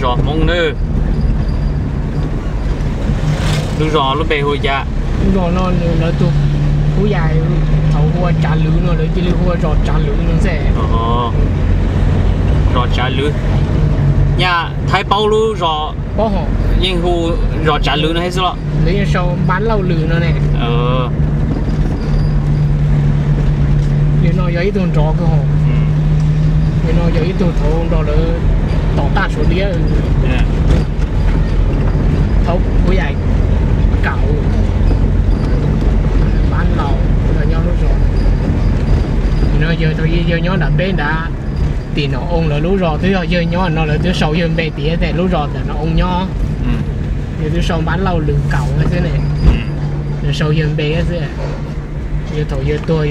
Zos Hmoob nawb. Lub zos lub npe hu cas? Lub zos no nws lawv tus Phú Dai thaum hu ua Tsav Lwm no lawv cia li hu ua zos Tsav Lwm no xwb. Zos Tsav Lwm. Nyaj Thaib paub lub zos, yeej hu zos Tsav Lwm no thiab xwb los? Lawv yeej sau Npab Lauj Lwm no ne. Nim no yog ib tug nrov kawg hos. Nim no yog ib tug thaum nrog lawv tom qab Suav liab. Thaum Phú Dai kaum, Npab Lauj los nyob lub zos. Nim no yawg thaum yawg nyob nram peb nrad, tim Nom Oo lawv lub zos twb yog yawg nyob no lawv twb sau yawg npe tias lub zos ntawm Nom Oo nyob. Yawg twb sau Npab Lauj Lwm kaum no xwb ne. Lawv sau yawg npe xwb. Yawg thaum yawg tuag